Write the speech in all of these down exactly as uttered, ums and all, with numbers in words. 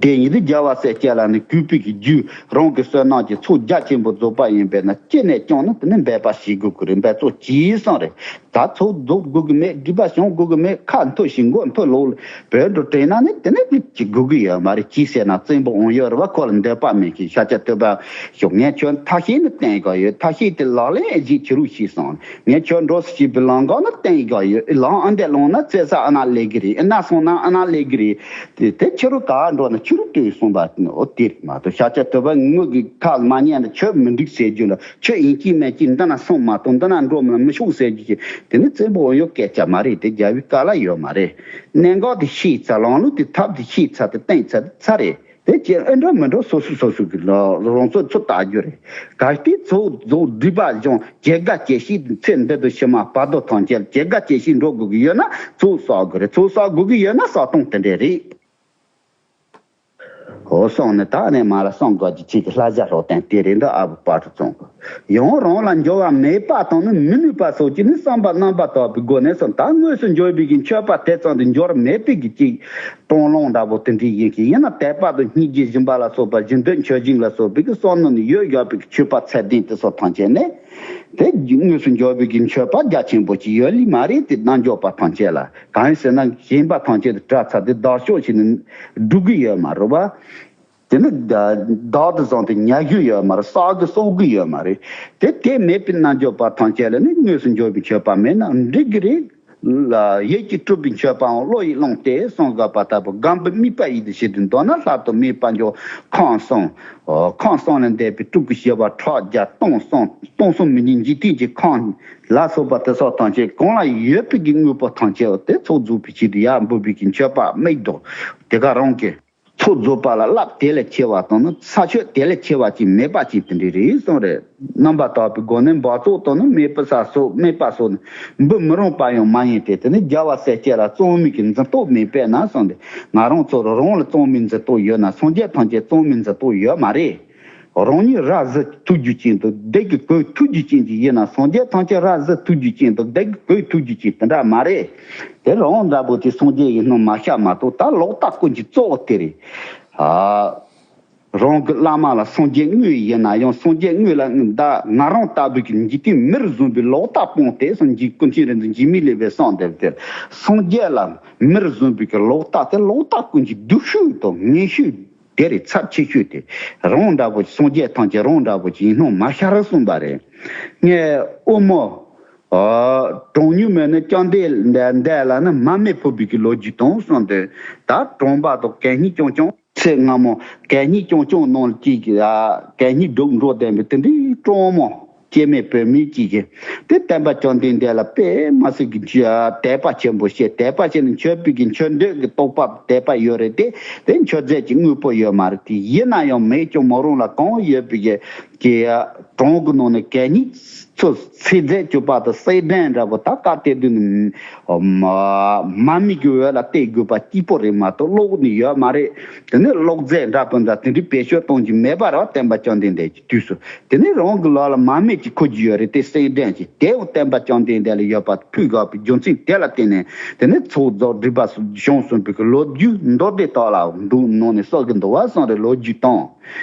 དེ་ཡིན་དུས་རྒྱལ་བ་སྲས་བཅས་ལ་ནི་གུས་པའི་གི་རྒྱུ་རང་གི་བསོད་ནམས་ཀྱི་ཚོགས་རྒྱ་ཆེན་པོ་རྫོགས་པ་ཡིན་པས་ན་ཅི་ནས་ཀྱང་ནི་དེ་ནི་འབད་པ་བྱེད་དགོས་ཀྱི་རེད། འབད་རྩོལ་གྱིས་སོང་རེད། ད་ཚོགས་རྫོགས་དགོས་ཀྱི་མེད། སྒྲིབ་པ་སྦྱང་དགོས་ཀྱི་མེད། ཁ་འཐོར་ཞིང་མགོ་འཐོར་ལོག་བོད་འགྲོ་དྲན་ན་ནི་དེ་ནི་ཅི་དགོས་ཀྱི་ཡོད་མ་རེད། གྱིས་ཟེར་ན་བཙན་པོ་འོང་ཡོད་རེད་བ། ཁོ་ལ་འདོད་པ་མེད་ཀྱི་ཤཱཀྱ་ཐུབ་པ་ཞོག་ངས་ཁྱོད་ཐབས་ཤེས་ནི་བསྟན་ག་ཡོད། ཐབས་ཤེས་དེ་ལག་ལེན་ཨེ་གཟིགས་ཕྱི་རུ་ཤེས་སོང་། ངས་ཁྱོད་འགྲོ་སྲིད་པའི་ལམ་ཁ་ནི་བསྟན་ག་ཡོད། ལམ་ཨ་འདས་ལོང་ན་བཙལ་ས་ཨ་ན་སླེབས་ཀྱི་རེད། ཨ་ན་སོང་ན་ཨ་ན་སླེབས་ཀྱི་རེད། དེ་དེ་ཕྱི་རུ་ག་འགྲོ་ན་ཕྱི་རུ་ལྟོས་གསུངས་པ་ནི་འོ་དེ་མ་གཏོགས་ཤཱཀྱ་ཐུབ་པ་ངོས་ཀྱི་ཁ་ལ་མ་ཉན་ན་ཁྱོད་མི་འགྲིག་ཟེར་རྒྱུ་ལ་ཁྱོད་ཡིན་གཅིག་མིན་གཅིག་འདི་ན་སོང་མ་གཏོགས་འདི་ན་འགྲོ་མི་ལ་མི་ཤོག་ཟེར་རྒྱུ་ཞིག་དེ་ནི་བཙན་པོ་འོ་ཡོད་སྐད་ཆ་མ་རེད། དེ་རྒྱལ་བའི་བཀའ་ལ་ཡོད་མ་རེད། གནད་འགག་དེ་ཤེས་ཚར། ལམ་ལུགས་དེ་ཐབས་དེ་ཤེས་ཚར། དེ་བསྟན་ཚར་ཚར་རེད། དེ་ཅི་ཨེ་འདྲ་མི་འདྲ་སོ་སོ་སོ་སོ་གི་ལ་རང་ཚོད་ཚོད་ལྟ་རྒྱུ་རེད། གལ་ཏེ་ཚོགས་རྫོགས་སྒྲིབ་པ་སྦྱོང་ཇི་དགར་གྱིས་ཤིག་ཚེ་འདི་དང་ཕྱི་མ་བར་དོ་ཐམས་ཅད་ཇི་དགར་གྱིས་ཤིག་འགྲོ་དགོས་ཀྱི་ཡོད་ན་ཚོགས་བསགས་དགོས་རེད། ཚོགས་བསགས་དགོས་ཀྱི་ཡོད་ན་བསགས་སྟངས་དེ་འདྲས་རེད། འོ་སོང་ནས་ད་ནས་མ་ལ་སོང་དགོས་ཀྱི་ཅིག་གི་ལྷ་བྱ་ལྷོ་བསྟན་དེ་རེད་འདི་ཨ་བུ་པ་དུ་བཙོང་དགོས། ཡང་རང་ལ་འགྱུར་བ་མེད་པ་དང་ནི་མི་ནུས་པ་སོགས་ཀྱིས་ནི་བསམ་པ་རྣམ་པར་དག་པའི་སྒོ་ནས་སོ་ད་དངོས་སུ་འབྱོར་བའི་གི་མཆོད་པ་དེ་ཙམ་དུ་འབྱོར་མེད་པའི་གི་ཅིག་སྤྲང་སློང་འདྲ་པོ་དེ་འདྲའི་ཡིན་གྱི་ཡིན་ན་དད་པ་དང་སྙིང་རྗེ་སྦྱིན་པ་ལ་སོགས་པ་སྦྱིན་འདོད་མཆོད་སྦྱིན་ལ་སོགས་པའི་གི་བསམ་མནོ་ནི་ཡོད་ཡོད་པའི་གི་མཆོད་པ་ཚད་ལྡན་དེ་སོགས་ཐམས་ཅད་ནི་དེ་དངོས་སུ་འབྱོར་བའི་གི་མཆོད་པ་རྒྱ་ཆེན་པོ་ཅིག་ཡོད་ལི་མ་རེད། དེ་རྣལ་འབྱོར་པ་ཐམས་ཅད་ལ་གང་ཡིན་ཟེར་ན་ཞེན་པ་ཐམས་ཅད་དེ་བྲལ་ཚར་དེ་བདག་ཕྱོགས་ཤིག་ནི་སྒྲུབ་གི་ཡོད་མ་རེད་བ། དེ་ནི་བདག་དེ་བཟང་དེ་ཉར་རྒྱུ་ཡོད་མ་རེད། བསགས་གི་གསོག་གི་ཡོད་མ་རེད། དེ་དེ་མེད་པའི་རྣལ་འབྱོར་པ་ཐམས་ཅད་ལ་ནི་དངོས་སུ་འབྱོར་བའི་མཆོད་པ་མེད་ན་འགྲིག་གི་རེད། ཡིད་ཀྱིས་སྤྲུལ་པའི་མཆོད་པའང་བློ་ཡིས་བླངས་ཏེ་གསུངས་པ་ལྟ་བུ་སྒམ་པོ་དམིགས་པ་ཡིས་དེ་བྱེད་དུ་འདོད་ན་ལྷ་དང་མིའི་དཔལ་འབྱོར་ཁམས་གསུམ། ཁམས་གསུམ་ལས་འདས་པའི་སྤྲུལ་སྐུ་ཞི་བ་ཕྲག་བརྒྱ་སྟོང་གསུམ་སྟོང་གསུམ་མི་མཇེད་འཇིག་རྟེན་གྱི་ཁམས་ལ་སོགས་པ་དེ་སོགས་ཐམས་ཅད་གང་ལ་ཡོད་པའི་གི་དངོས་པོ་ཐམས་ཅད་དེ་ཚོགས་རྫོགས་པའི་ཆེད་དུ་ཡར་འབུལ་བའི་གི་མཆོད་པ་མིག་ལྡོག་དེ་ག་རང་གི་ཚོགས་རྫོགས་པ་ལ་རླབས་དེ་ལས་ཆེ་བ་དང་ནི་ས་ཆོད་དེ་ལས་ཆེ་བ་ཅིག་མེད་པ་ཅིག་དེ་འདྲ་རེད་གསུངས་རེད། རྣམ་པར་དག་པའི་སྒོ་ནས་འབག་བཙོག་དང་ནི་སྨད་པ་ས་སོགས་སྨད་པ་སོགས་ནི་འབུལ་མི་རུང་བ་ཡང་མ་ཡིན་ཏེ། དེ་ནི་རྒྱལ་བ་སྲས་བཅས་ལ་གཙང་མའི་གི་འཛིན་རྟོག་མེད་པས་ན་གསུངས་ཏེ། ང་རང་ཚོར་རང་ལ་གཙང་མའི་འཛིན་རྟོག་ཡོད་ན་སངས་རྒྱས་ཐམས་ཅད་གཙང་མའི་འཛིན་རྟོག་ཡོད་མ་རེད། རང་ཉིད་ར་བཟི་ཐུགས་རྒྱུད་ཅན་དང་བདེ་གི་གོས་ཐུགས་རྒྱུད་ཅན་གྱི་ཡིན་ན་སངས་རྒྱས་ཐམས་ཅད་ར་བཟི་ཐུགས་རྒྱུད་ཅན་དང་བདེ་གི་གོས་ཐུགས་རྒྱུད་ཅན་དེ་འདྲ་མ་རེད། དེ་རང་འདྲ་པོ་དེ་སངས་རྒྱས་ཡིན་སྣང་མ་ཤར་མ་གཏོགས་ད་ལོག་ལྟ་ཀུན་གྱི་གཙོ་བོ་དེ་རེད། ཨ། རང་གི་བླ་མ་ལ་སངས་རྒྱས་དངོས་ཡིན་ན་ཡང་སངས་རྒྱས་དངོས་ལ་ད་ང་རང་ལྟ་བུའི་གི་འཇིག་རྟེན་མིར་བཟུང་བའི་ལོག་ལྟ་སྤོང་སྟེ་སངས་རྒྱས་ཀུན་མཁྱེན་རིག་འཛིན་འཇིགས་མེད་གླིང་པས་གསུངས་ཏེ། དེར་སངས་རྒྱས་ལ་མིར་བཟུང་བའི་གི་ལོག་ལྟ་དེ་ལོག་ལྟ་ཀུན་གྱི་སྡུག་ཤོས་དང་ངན་ཤོས་དེ་རེད། ཚབས་ཆེ་ཤོས་དེ་རང་འདྲ་པོ་སངས་རྒྱས་ཐམས་ཅད་རང་འདྲ་པོ་ཅིག་ཡིན་སྣང་མ་ཤར་གསུངས་པ་རེད། ངས་དབུ་མ་གྲངས་ཉུང་མེད་ན་བཅོམ་ལྡན་འདས་ལ་ནི་མར་མེ་ཕབ་པའི་གི་ལོ་རྒྱུས་དང་གསུངས་ཏེ། ད་གྲོང་པ་དང་གད་སྙིགས་ཀྱང་ཀྱང་ཚེ་སྔ་མོ་གད་སྙིགས་ཀྱང་ཀྱང་ནང་ལ་ཅིག་གི་ཨ་གད་སྙིགས་སྒྲོག་འགྲོ་བསྡད་པའི་དེ་འདྲའི་གྲོང་མོ་སྐྱེ་དམན་བུད་མེད་ཅིག་གིས་དེ་སྟོན་པ་བཅོམ་ལྡན་འདས་ལ་དཔེ་མི་སྲིད་ཀྱི་དད་པ་ཆེན་པོ་བྱས། དད་པ་བྱས་ནས་མཆོད་པའི་གི་མཆོད་འདོད་ཀྱི་རྟོགས་པ་དད་པ་ཡོད་རེད་དེ། དེ་མཆོད་རྫས་ཀྱི་དངོས་པོ་ཡོད་མ་རེད་དེ། ཡིན་ན་ཡང་མེད་ཀྱང་མ་རུང་ལ་གང་ཡོད་པའི་གི་གི་གྲོང་གི་ནང་ནས་གད་སྙིགས་ཚོ་ཚིག་རྫས་གཅོད་པ་དང་གསེར་ལྡན་འདྲ་པོ་ད་བཀའ་གཏེར་དུ་ནི་མ་མ་མི་གི་འོད་ལ་གཏད་དགོས་པ་སྐྱིད་པོ་རེད་མ་གཏོགས་གློག་ནི་ཡོད་མ་རེད། དེ་ནས་གློག་རྫས་འདྲ་པོ་འདྲ་དེ་འདྲའི་བེད་སྤྱོད་གཏོང་རྒྱུ་མེད་པ་རེད་བ། སྟོན་པ་བཅོམ་ལྡན་འདས་ཀྱི་དུས་སུ་དེ་ནས་རང་གི་ལག་ལ་མར་མེ་ཅིག་ཁུར་རྒྱུ་ཡོད་རེད་དེ་གསེར་ལྡན་ཅིག་དེ་འོ་སྟོན་པ་བཅོམ་ལྡན་འདས་ལ་ཡོད་པ་ཕུལ་དགོས་པའི་རྒྱུ་མཚན་དེ་ལ་བརྟེན་ནས་དེ་ནས་ཚོགས་རྫོགས་སྒྲིབ་པ་བྱང་གསུངས་པའི་གི་ལོ་རྒྱུས་མདོ་སྡེ་དག་ལ་འདུག་ནང་ནས་གསུང་གི་འདུག་བ་གསུངས་རེད། ལོ་རྒྱུས་དང་།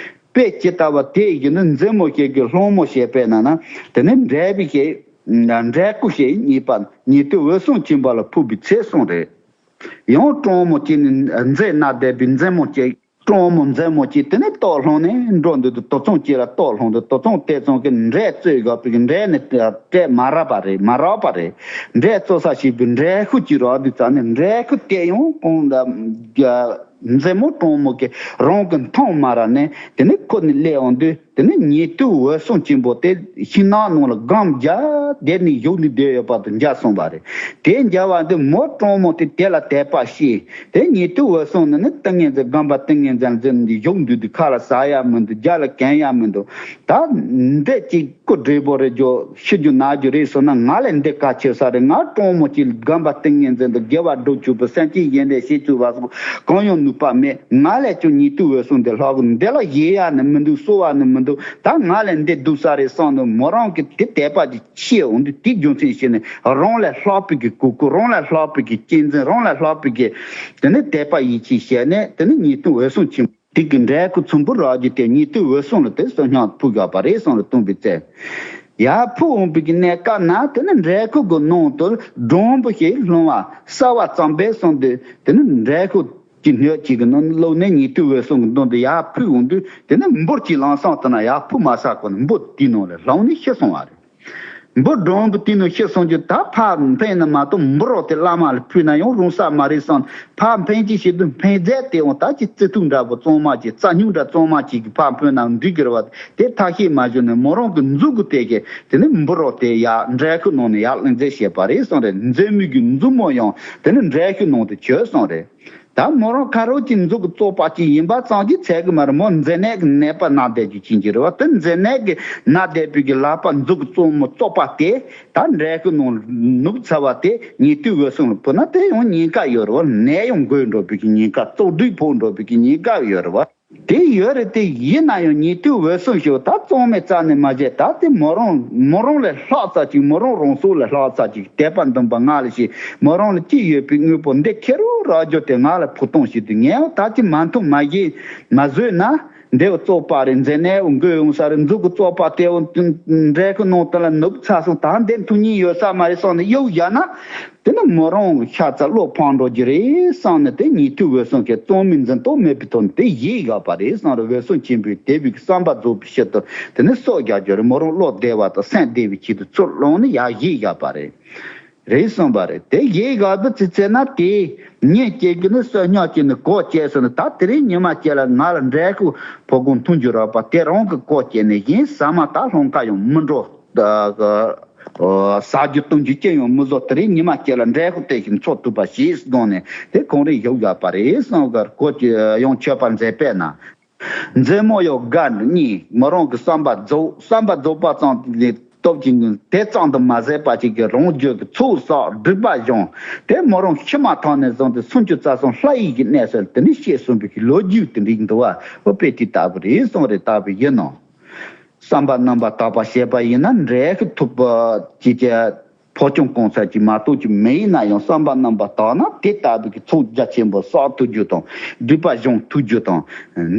དཔེ་ཇི་ལྟ་བ་དེ་ཡིས་ནི་མཛེ་མོ་ཞིག་གིས་སློང་མོ་བྱས་པས་ན་ན། དེ་ནི་འབྲས་བུ་ཞིག་འབྲས་སྐུ་ཞིག་རྙེད་པ་ཉེ་དུ་འོད་སྲུང་ཆེན་པོ་ལ་ཕུལ་བའི་ཚེ་གསུངས་རེད། ཡང་སྤྲང་མོ་གཅིག་ནི་མཛེ་ནག་ལྡན་པའི་མཛེ་མོ་གཅིག་སྤྲང་མོ་མཛེ་མོ་གཅིག་དེ་ནི་ལྟོགས་ལྷུང་ནས་འགྲོ་འདུག་དུ་དུག་སྦྲང་གཅིག་ལ་ལྟོགས་ལྷུང་དུ་དུག་སྦྲང་དེ་ཚང་གི་འབྲས་བཙོས་དགོས་པའི་འབྲས་ནི་སྤྲད་མ་རག་པ་རེད། མ་རག་པ་རེད། འབྲས་བཙོ་ས་ཞིག་པའི་འབྲས་ཤུགས་ཀྱིས་རག་དུས་ཙམ་ནས་འབྲས་ཤུགས་དེ་ཡང་གོང་ལ། མཛེ་མོ་སྤྲང་མོ་གི་རང་གི་མཐོང་མ་རག་ནས་དེ་ནས་ཁོ་ནི་སླེབས་འོང་དུས་དེ་ནས་ཉེ་དུ་འོད་སྲུང་ཆེན་པོ་དེ་ཤིང་ནགས་ནང་ལ་སྒམ་རྒྱག་དེ་ནས་བཞུགས་ནས་བསྡད་ཡོད་པ་དང་མཇལ་སོང་བ་རེད། དེ་མཇལ་བ་འདི་མོ་སྤྲང་མོ་དེ་དེ་ལ་དད་པ་སྐྱེས། དེ་ཉེ་དུ་འོད་སྲུང་ནི་ནི་ཏིང་ངེ་འཛིན་སྒོམ་པ་ཏིང་ངེ་འཛིན་འཛིན་ནས་བཞུགས་འདུག་དུས་ཁ་ལ་ཟ་ཡ་མི་འདུག་རྒྱབ་ལ་གན་ཡ་མི་འདུག་ད་འདི་ཅིག་སྐུ་བགྲེས་པོ་རེད་རྒྱུ་ཤི་རྒྱུ་ན་རྒྱུ་རེད་ཟེར་ན་ང་ལས་འདི་གལ་ཆེ་ས་རེད། ང་སྤྲང་མོ་གཅིག་སྒོམ་པ་ཏིང་ངེ་འཛིན་དང་དགེ་བ་སྒྲུབ་བཅུག་པའི་སེམས་ཅན་གཞན་ལས་བྱེད་བཅུག་པ་སོགས་གང་ཡང་ནུས་པ་མེད། ང་ལས་ཀྱང་ཉེ་དུ་འོད་སྲུང་འདི་ལྷག་གི་འདི་ལ་གཞལ་ཡ་ནི་མི་འདུག་གསོལ་བ་ནི་མི་འདུག་ད་ང་ལ་འདི་སྡུག་ས་རེད་བསམ་ནས་མོ་རང་གི་དེ་དད་པ་ཅིག་སྐྱེས་འོང་དུས། དེ་རྒྱུ་མཚན་བྱས་ནས་རང་ལས་ལྷག་པའི་གི་གུས་བཀུར། རང་ལས་ལྷག་པའི་གི་གཅེས་འཛིན། རང་ལས་ལྷག་པའི་གི་དེ་ནི་དད་པ་ཡིད་ཆེས་བྱས་ནས། དེ་ནི་ཉེས་ལྟུང་འོད་སྲུང་ཆེན་པོ་དེ་གི་འདྲེ་ཁོ་ཚོམ་བུ་རག་རྒྱུ་དེ་ཉེས་ལྟུང་འོད་སྲུང་ལ་དེ་བསོད་སྙོམས་ཕུལ་དགོས་པ་རེད་བསམ་ལ་བཏུང་བའི་ཚེ། ཡར་ཕུལ་འོང་བའི་གི་གནས་སྐབས་ན། དེ་ནི་འདྲེ་ཁོ་གི་ནང་དུ་སྒྲོམ་བུ་ཞིག་ལྷུང་བ་གསལ་བ་ཙམ་པས་བསམ་དུས། དེ་ནི་འདྲེ་ཁོ་གི་སྣོད་ཅིག་གི་ནང་བླུགས་ནས་ཉེས་ལྟུང་འོད་སྲུང་གི་མདུན་དུ་ཡར་ཕུལ་འོང་དུས། དེ་ནི་འབུར་གྱི་ལམ་སང་དུ་ན་ཡར་ཕུལ་མ་ཚར་གོང་ནས་འབུར་དེའི་ནང་ལ་ལྷུང་ནས་ཤི་སོང་བ་རེད། འབུར་སྒྲོམ་བུ་དེའི་ནང་ཤི་སོང་རྒྱུ་ད་ཕར་འཕེན་ན་མ་གཏོགས་འབུར་རོགས་དེ་བླ་མ་ལ་ཕུལ་ན་ཡང་རུང་ས་མ་རེད་བསམ། ཕར་འཕེན་གྱི་བྱེད་དུས་འཕེན་རྫས་དེ་ཡང་ད་ཅི་རྩི་ཐུག་འདྲ་པོ་གཙང་མ་ཅིག་རྩ་སྙོག་འདྲ་གཙང་མ་ཅིག་གི་ཕར་འཕེན་ན་འགྲིག་གི་རེད་བ། དེ་ཐབས་ཤེས་མ་བྱུང་ནས་མོ་རང་གི་མཛུབ་གུ་དེ་གིས་དེ་ནི་འབུར་རོགས་དེ་ཡར་འདྲེ་ཁོའི་ནང་ནས་ཡར་ལེན་རྫས་བྱས་པ་རེད་བསམ་རེད། མཛེ་མོ་གི་མཛུབ་མོ་ཡང་དེ་ནི་འདྲེ་ཁོའི་ནང་དུ་བྱོལ་སོང་རེད། ད་མོ་རང་ཁ་རོག་གི་མཛུབ་གུ་བཙོག་པ་ཅིག་ཡིན་པ་ཙམ་གྱིས་ཚད་གི་མ་རེད། མོ་མཛེ་ནད་ཀྱི་ནད་པ་ན་བསྡད་རྒྱུ་ཅན་ཅིག་རེད་བ། དེ་མཛེ་ནད་ཀྱི་ན་བསྡད་པའི་གི་ལག་པ་མཛུབ་གུ་བཙོག་མོ་བཙོག་པ་དེ་ད་འདྲེ་ཁོའི་ནང་ནུབ་ཚར་བ་དེ་ཉེས་ལྟུང་འོད་སྲུང་ལ་ཕུལ་ན་དེ་ཡང་ཉེན་ཁ་ཡོད་རེད་བ། ནད་ཡང་འགོས་འགྲོ་བའི་གི་ཉེན་ཁ། བཙོག་སྒྲིག་ཕོག་འགྲོ་བའི་གི་ཉེན་ཁ་ཡོད་རེད་བ། དེ་ཡོད་རེད། དེ་ཡིན་ན་ཡང་ཉེས་ལྟུང་འོད་སྲུང་ཞིག་ད་གཙང་མའི་རྩ་ནས་མ་བྱས། ད་དེ་མོ་རང་མོ་རང་ལས་ལྷག་ཙམ་ཅིག་མོ་རང་རང་སྲོག་ལས་ལྷག་ཙམ་ཅིག་དད་པ་འདུན་པ་ང་ལ་ཞིག་མོ་རང་ལ་ཅི་ཡོད་པའི་དངོས་པོ་འདི་ཁེར་རོ་རག་རྒྱུ་དེ་ང་ལ་ཕོག་ཐུག་ཞིག་དུས། ངས་ད་ཅི་མ་འཐུང་མ་བཞེས་མ་བཟོས་ན་འདི་བཙོག་པ་རེད། མཛེ་ནད་འགོས་ཡོང་ས་རེད། མཛུབ་གུ་བཙོག་པ་དེ་འདྲེ་ཁོའི་ནང་དུ་ལ་ནུབ་ཚར་སོང་། ད་འདི་འཐུང་སྙིང་ཡོད་ས་མ་རེད་བསམ་ནས་གཡུག་བཞག་ན། དེ་ནི་མོ་རང་ཤ་ཚ་བློ་ཕམ་འགྲོ་རྒྱུ་རེད་བསམ་ནས། དེ་ཉེས་ལྟུང་འོད་སྲུང་གིས་གཙང་མའི་འཛིན་སྟངས་མེད་པའི་ཐོག་ནས་དེ་བཞེས་བཞག་པ་རེད་བསམ་རེད། འོད་སྲུང་ཆེན་པོས་དད་པའི་བསམ་པ་རྫོགས་པའི་ཕྱིར་དུ་དེ་ནི་སྲོག་རྒྱག་རྒྱུ་རེད། མོ་རང་བློ་བདེ་བ་དང་སེམས་བདེ་བའི་ཆེད་དུ་ཚུར་བླངས་ནས་ཡར་བཞེས་བཞག་པ་རེད། རེད་གསུངས་པ་རེད། དེ་བཞེས་བཞག་པའི་ཚེ་ཚེ་ན་དེ་ཉིན་གཅིག་གི་ནི་བསོད་སྙོམས་ཀྱི་ནི་གོ་བཅད་སོང་ནས། ད་དེ་རིང་ཉི་མ་གཅིག་ལ་ང་ལ་འདྲེ་ཁོ་ཕོ་རྒོད་འཐུང་རྒྱུ་རག་པ་དེ་རང་གི་གོ་བཅད་ནས་གཞན་ཟ་མ་ད་ལྷང་ཁ་ཡང་མི་འགྲོ། ཟ་རྒྱུ་བཏུང་རྒྱུ་ཅི་ཡང་མི་བཟོ། དེ་རིང་ཉི་མ་གཅིག་ལ་འདྲེ་ཁོ་དེ་བཞིན་འཚོ་ཐུབ་པ་ཞིག་དགོངས་ནས་དེ་ཁོང་རང་བཞུགས་ཡོད་པ་རེད་གསུངས། གར་གོ་ཡང་མཆོད་པ་མཛད་པས་ན། མཛེ་མོ་ཡང་དགའ་གཉིད། མོ་རང་གི་བསམ་པ་རྫོགས། བསམ་པ་རྫོགས་པ་ཙམ་ལས་སྟོབས་ཀྱིས་དེ་ཙམ་དུ་མ་ཟད་པ་ཅིག་གིས་རང་རྒྱུད་ཀྱི་ཚོགས་བསགས་སྒྲིབ་པ་སྦྱངས་ཏེ། མོ་རང་ཕྱི་མ་ཐོག་ནས་བཟུང་སྟེ་སུམ་ཅུ་རྩ་གསུམ་ལྷ་ཡི་གི་གནས་སུ་དེ་ནི་གཤེགས་སོང་བའི་གི་ལོ་རྒྱུས་དེ་འདྲ་འདུག་བ། ཨོ་དཔེ་དེ་ལྟ་བུ་རེད་གསུངས་རེད། ལྟ་བུ་ཡིན་ནོ། བསམ་པ་རྣམ་པར་དག་པ་བྱས་པ་ཡིན་ན་འདྲེ་ཁོ་ཐུབ་པ་ཅིག་གི་ཕོ་བྱུང་གང་ཟག་ཅིག་མ་གཏོགས་ཅིག་མེད། ཡིན་ན་ཡང་བསམ་པ་རྣམ་པར་དག་ན་དེ་ལྟ་བུའི་གི་ཚོགས་རྒྱ་ཆེན་པོ་བསགས་ཐུབ་རྒྱུ་དང་། སྒྲིབ་པ་སྦྱང་ཐུབ་རྒྱུ་དང་།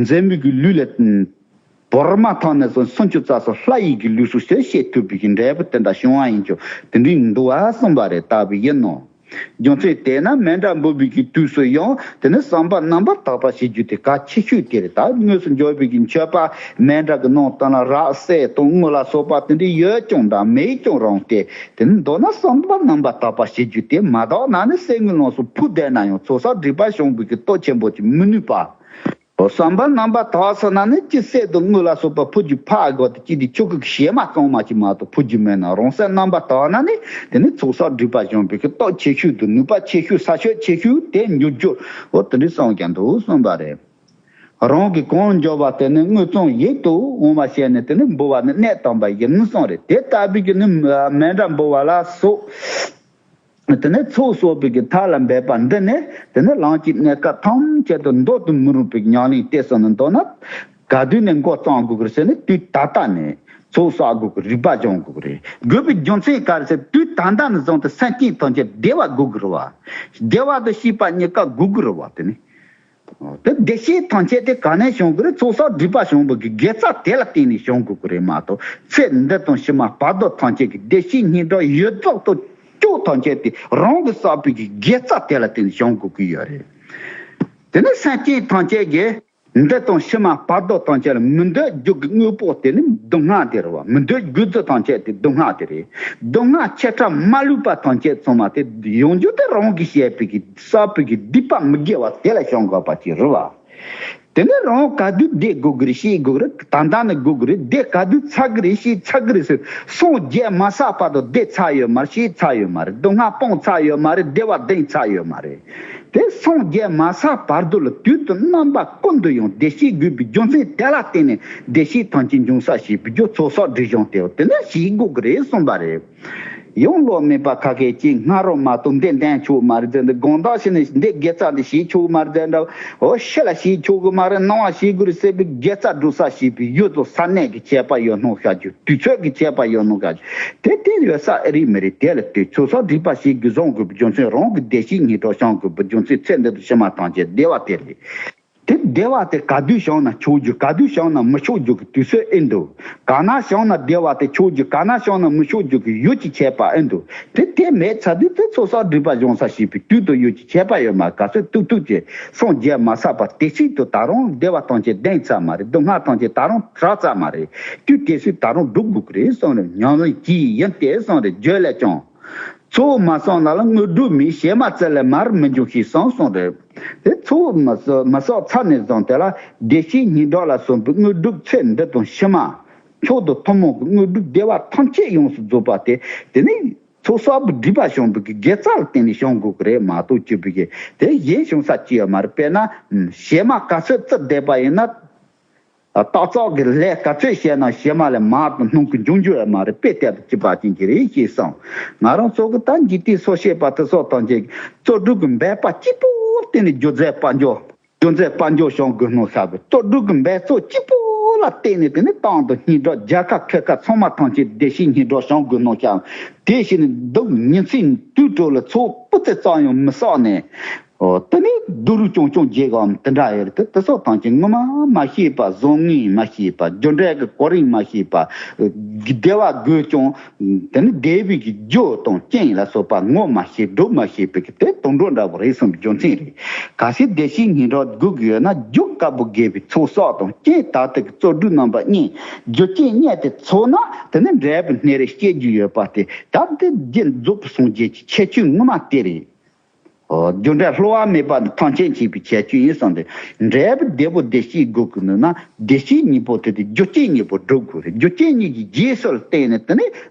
མཛེ་མོ་གི་ལུས་ལ་བོར་མ་ཐག་ནས་བཟུང་སུམ་ཅུ་རྩ་གསུམ་ལྷ་ཡི་གི་ལུས་སུ་ཞིག་གཤེགས་ཐུབ་པའི་གི་འབྲས་བུ་དེ་འདྲ་བྱུང་བ་ཡིན་ཀྱང་དེ་འདྲ་འདུག་བ་གསུངས་པ་རེད། ལྟ་བུ་ཡིན་ནོ། རྒྱུ་མཚན་དེས་ན་མཎྜལ་འབུལ་བའི་གི་དུས་སུ་ཡང་དེ་ནི་བསམ་པ་རྣམ་པར་དག་པ་བྱེད་རྒྱུ་དེ་གལ་ཆེ་ཤོས་དེ་རེད། ད་དངོས་སུ་འབྱོར་བའི་གི་མཆོད་པ་མཎྜལ་གྱི་ནང་དུ་ལ་རག་གསེར་དང་དངུལ་ལ་སོགས་པ་དེ་འདྲ་ཡོད་ཀྱང་འདྲ་མེད་ཀྱང་རུང་སྟེ། དེ་ནི་མདོར་ན་བསམ་པ་རྣམ་པར་དག་པ་བྱེད་རྒྱུ་དེ་མ་དག་ན་ནི་གསེར་དངུལ་ལོངས་སུ་ཕུལ་བསྡད་ན་ཡང་ཚོགས་བསགས་སྒྲིབ་པ་སྦྱང་བའི་གི་སྟོབས་ཆེན་པོ་ཅིག་མི་ནུས་པ། བསམ་པ་རྣམ་པར་དག་སོང་ན་ནི་ཅི་གསེར་དང་དངུལ་ལ་སོགས་པ་ཕུལ་རྒྱུ་ཕར་དགོས་ཏེ། ཅི་དེ་ཆོ་ག་གི་གཞས་མ་གཙང་མ་ཅིག་མ་གཏོགས་ཕུལ་རྒྱུ་མེད་ན། རང་སེམས་རྣམ་པར་དག་ན་ནི་དེ་ནི་ཚོགས་བསགས་སྒྲིབ་པ་སྦྱང་བའི་གི་སྟོབས་ཆེ་ཤོས་དང་ནུས་པ་ཆེ་ཤོས་ས་ཕྱོད་ཆེ་ཤོས་དེ་འགྱུར་རྒྱུ། འོ་དེ་འདྲའི་གསུངས་ཀྱང་འདུག་གསུངས་པ་རེད། རང་གི་གང་འབྱོར་བ་དེ་ནི་དངུལ་གཙང་ཡིད་དུ་འོང་བ་བྱས་ནས་དེ་ནི་འབུལ་བ་ནི་གནད་དམ་པ་ཡིན་གསུངས་རེད། དེ་ལྟ་བུའི་གི་ནི་མཎྜལ་འབུལ་བ་ལ་སོགས། དེ་ནས་ཚོགས་གསོག་པའི་གི་ཐབས་ལ་འབད་པ་འདི་ནི་དེ་ནི་ལམ་གྱི་གནས་སྐབས་ཐམས་ཅད་དུ་འདོར་དུ་མི་རུང་པའི་ཉམས་ལེན་གཏད་སོང་ནས། མདོར་ན་ག་དུས་ནས་འགོ་བརྩམ་དགོས་ཀྱི་རེད་ཟེར་ན། དུས་ད་ལྟ་ནས་ཚོགས་བསགས་དགོས་ཀྱི་རིག་པ་སྦྱོང་དགོས་ཀྱི་རེད། དགོས་པའི་རྒྱུ་མཚན་ག་རེ་ཟེར། དུས་ད་ལྟ་ནས་བཟུང་སྟེ་སེམས་ཅན་ཐམས་ཅད་བདེ་བ་དགོས་ཀྱི་རེད་བ། བདེ་བ་དང་སྐྱིད་པ་གཉིས་ཀ་དགོས་ཀྱི་རེད་བ། དེ་ནི། དེ་བདེ་སྐྱིད་ཐམས་ཅད་དེ་ག་ནས་བྱུང་གི་རེད། ཚོགས་བསགས་སྒྲིབ་པ་བྱུང་བའི་གི་དགེ་རྩ་དེ་ལ་བརྟེན་ནས་བྱུང་དགོས་ཀྱི་རེད་མ་གཏོགས། ཚེ་འདི་དང་ཕྱི་མ་བར་དོ་ཐམས་ཅད་ཀྱི་བདེ་སྐྱིད་སྙིང་རྗེ་ཡོངས་རྫོགས་དང་སྐྱོ་ཐམས་ཅད་དེ་རང་གིས་བསགས་པའི་གི་དགེ་རྩ་དེ་ལ་བརྟེན་ནས་བྱུང་དགོས་ཀྱི་ཡོད་རེད། དེ་ནི་སེམས་ཅན་ཐམས་ཅད་ཀྱི་འདི་དང་ཕྱི་མ་བར་དོ་ཐམས་ཅད་ལ་མི་འདོད་རྒྱུ་གི་དངོས་པོ་དེ་ནི་སྡུག་བསྔལ་དེ་རེད་བ། མི་འདོད་རྒྱུ་རྫས་ཐམས་ཅད་དེ་སྡུག་བསྔལ་དེ་རེད། སྡུག་བསྔལ་ཆེ་ཕྲ་མ་ལུས་པ་ཐམས་ཅད་ཚང་མ་དེ་ཡོང་རྒྱུ་དེ་རང་གིས་བྱས་པའི་གི་བསགས་པའི་གི་སྡིག་པ་མི་དགེ་བ་དེ་ལ་བྱང་དགོས་པ་ཅིག་རེད་བ། དེ་ནས་རང་ག་དུས་བདེ་དགོས་ཀྱི་རེད། སྐྱིད་དགོས་ཀྱི་རེད། ད་ལྟ་ནས་དགོས་ཀྱི་རེད། བདེ་ག་དུས་ཚར་གྱི་རེད། སྐྱིད་ཚར་གྱི་རེད་ཟེར། སངས་རྒྱས་མ་ཚར་བར་དུ་བདེ་ཚར་ཡོད་མ་རེད། སྐྱིད་ཚར་ཡོད་མ་རེད། སྡུག་བསྔལ་སྤངས་ཚར་ཡོད་མ་རེད། བདེ་བ་ལྡན་ཚར་ཡོད་མ་རེད། དེ་སངས་རྒྱས་མ་ཚར་བར་དུ་ལ་དུས་དང་རྣམ་པ་ཀུན་ཏུ་ཡང་བདེ་སྐྱིད་དགོས་པའི་རྒྱུ་མཚན་དེ་ལ་བརྟེན་ནས་བདེ་སྐྱིད་ཐམས་ཅད་འབྱུང་ས་ཞེས་པའི་རྒྱུ་ཚོགས་བསགས་སྒྲིབ་སྦྱོང་དེ་དེ་ནས་བྱེད་དགོས་ཀྱི་རེད་གསུངས་པ་རེད། ཡང་བློ་མེད་པ་ཁ་སྐད་ཅིག་སྔ་རོ་མ་གཏོགས་འདི་འདེང་ཆོག་མ་རེད་ཟེར། འདི་དགོང་དག་ཕྱི་ནས་འདི་དགེ་རྩ་འདི་བྱེད་ཆོག་མ་རེད་ཟེར་འདྲ། འོ་ཕྱི་ལ་བྱེད་ཆོག་གི་མ་རེད། ནང་བ་བྱེད་དགོས་རེད་ཟེར་བའི་དགེ་རྩ་སྒྲུབ་ས་བྱེད་པའི་ཡུལ་དང་ས་གནས་ཀྱི་ཁྱད་པར་ཡོད་སྣང་བྱ་རྒྱུ། དུས་ཚོད་ཀྱི་ཁྱད་པར་ཡོད་སྣང་བྱ་རྒྱུ། དེ་དེ་ཡོད་ས་ཨེ་རེད་མི་རེད། དེ་ལ་ལྟོས། ཚོགས་བསགས་སྒྲིབ་པ་བྱེད་དགོས་བཟང་དགོས་པའི་རྒྱུ་མཚན། རང་གི་བདེ་གཤེགས་སྙིང་གྲགས་བྱང་དགོས་པའི་རྒྱུ་མཚན། ཚེ་འདི་དང་ཕྱི་མ་ཐམས་ཅད་བདེ་བ་དེ་རེད། དེ་བདེ་བ་དེ་ག་དུས་བྱུང་ན་ཆོག་རྒྱུ། ག་དུས་བྱུང་ན་མི་ཆོག་རྒྱུ་གི་དུས་ཚོད་ཨེ་འདུག་ག་ན་བྱུང་ན་བདེ་བ་དེ་ཆོག་རྒྱུ། ག་ན་བྱུང་ན་མི་ཆོག་རྒྱུ་གི་ཡུལ་གྱི་ཁྱད་པར་ཨེ་འདུག་དེ་དེ་མེད་ཚར་དུས་དེ་ཚོགས་བསགས་སྒྲིབ་པ་སྦྱོང་ས་བྱེད་པའི་དུས་དང་ཡུལ་གྱི་ཁྱད་པར་ཡོད་མ། ག་ཚོད་ཐུག་ཐུག་ཅེས་སངས་རྒྱས་མ་བསགས་པ་དེ་ཞིག་ཏུ་ད་རུང་བདེ་བ་ཐམས་ཅད་ལྡན་ཚར་མ་རེད། སྡུག་བསྔལ་ཐམས་ཅད་ད་རུང་དྲག་ཚར་མ་རེད། དུས་དེ་ཚོད་ད་རུང་སྒྲུབ་དགོས་ཀྱི་རེད་གསུངས་རེད། ཉམས་ལེན་གྱིས་ཡིན་ཏེ་གསུངས་རེད། བརྗོད་ལས་ཀྱང་། ཚོགས་མ་བསགས་ན་ལ་དངོས་གྲུབ་མེད། བྱེ་མ་བཙལ་ལས་མར་མི་འབྱུང་ཞེས་གསུངས་གསུངས་རེད། དེ་ཚོགས་མ་བསགས་མ་བསགས་ཚར་ནས་བཟུང་དེ་ལ་བདེ་གཤེགས་སྙིང་གྲགས་ལ་སོགས་པའི་དངོས་གྲུབ་ཚེ་འདི་དང་ཕྱི་མ་མཆོག་ཏུ་ཐུན་མོང་གི་དངོས་གྲུབ་བདེ་བ་ཐམས་ཅད་ཡོངས་སུ་རྫོགས་པ་དེ། དེ་ནི་ཚོགས་བསགས་པའི་སྒྲིབ་པ་བྱང་བའི་གི་དགེ་རྩ་ལ་བརྟེན་ནས་བྱང་དགོས་ཀྱི་རེད་མ་གཏོགས་སྐྱེ་བའི་གི་དེ་གཞན་བྱང་ས་ཅི་ཡོད་མ་རེད། དཔེར་ན་བྱེ་མ་ག་ཚོད་བཙལ་བསྡད་པ་ཡིན་ན། བརྟག་བཙག་གི་ལས་ག་ཚོད་བྱས་ན་བྱེ་མ་ལས་མར་དང་སྣུམ་གྱི་འབྱུང་རྒྱུ་ཡོད་མ་རེད། དཔེ་དེ་དང་གཅིག་པ་ཅན་གྱི་རེད་ཞེས་གསུངས། ང་རང་ཚོ་གི་ད་འཇིག་རྟེན་སྲོག་ཤེས་པ་དེ་ཚོ་དང་ཅིག་བརྩོན་འགྲུས་ཀྱི་འབད་པ་གཅིག་པོ་བརྟེན་ནས་རྒྱུ་རྫས་དཔལ་འབྱོར། རྒྱུ་རྫས་དཔལ་འབྱོར་བྱང་དགོས་སྣང་བྱ་བའི་བརྩོན་འགྲུས་ཀྱི་འབད་རྩོལ་གཅིག་པོ་ལ་བརྟེན་ནས། དེ་ནི་ཏང་དང་སྙིང་གྲགས། རྒྱལ་ཁབ་ཁྱེད་ཁ་ཚང་མ་ཐམས་ཅད་བདེ་གཤེགས་སྙིང་གྲགས་བྱང་དགོས་སྣང་བྱ། དེ་བཞིན་སྡུག་ཉིན་མཚན་དུས་དྲུག་ལ་ཚོགས་སྤུ་རྩེ་ཙམ་ཡང་མི་བསགས་ནས། འོ་དེ་ནི་སྡུག་རུས་ཀྱང་ཅུང་རྒྱས་གམ་དེ་འདྲ་ཡོད་རེད། དེ་དེ་སོགས་ཐམས་ཅད་ངོ་མ་མ་ཤེས་པ། བཟང་ངན་མ་ཤེས་པ། རྒྱུ་འབྲས་ཀྱི་གོ་རིམ་མ་ཤེས་པ། བདེ་བ་དགོས་ཀྱང་དེ་ནི་བདེ་བའི་གི་རྒྱུ་དང་རྐྱེན་ལ་སོགས་པ་ངོ་མ་ཤེས། སྒྲུབ་མ་ཤེས་པའི་གི་དེ་དུད་འགྲོ་འདྲ་བོ་རེད་བསམ་པའི་རྒྱུ་མཚན་རེད། གལ་སྲིད་བདེ་གཤེགས་སྙིང་གྲགས་དགོས་ཀྱི་ཡོད་ན། རྒྱུ་དཀར་པོ་དགེ་བའི་ཚོགས་བསགས་དང་། རྐྱེན་དག་ཐེར་གྱི་བརྩོན་འགྲུས་རྣམ་པ་གཉིས། རྒྱུ་རྐྱེན་གཉིས་དེ་ཚོགས་ན་དེ་ནི་འབྲས་བུ་སྣ་རེ་སྐྱེ་རྒྱུ་ཡོད་པ་དེ། ད་དེ་རྒྱུ་རྫོགས་པའི་སངས་རྒྱས་ཀྱི་ཁྱད་ཆོས་ངོ་མ་དེ་རེད། ཨོ། རྒྱུ་འབྲས་བསླུ་བ་མེད་པ་ནི་ཐམས་ཅད་མཁྱེན་པའི་ཁྱད་ཆོས་ཡིན་གསུངས་ཏེ། འབྲས་བུ་བདེ་པོ་བདེ་གཤེགས་དགོས་ཀྱི་འདུག་ན། བདེ་གཤེགས་གཉིས་པོ་དེ་དེ་རྒྱུ་རྐྱེན་གཉིས་པོ་སྒྲུབ་དགོས་རེད། རྒྱུ་རྐྱེན་གཉིས་ཀྱི་རྗེས་སུ་བརྟེན་ནས་དེ་ནི་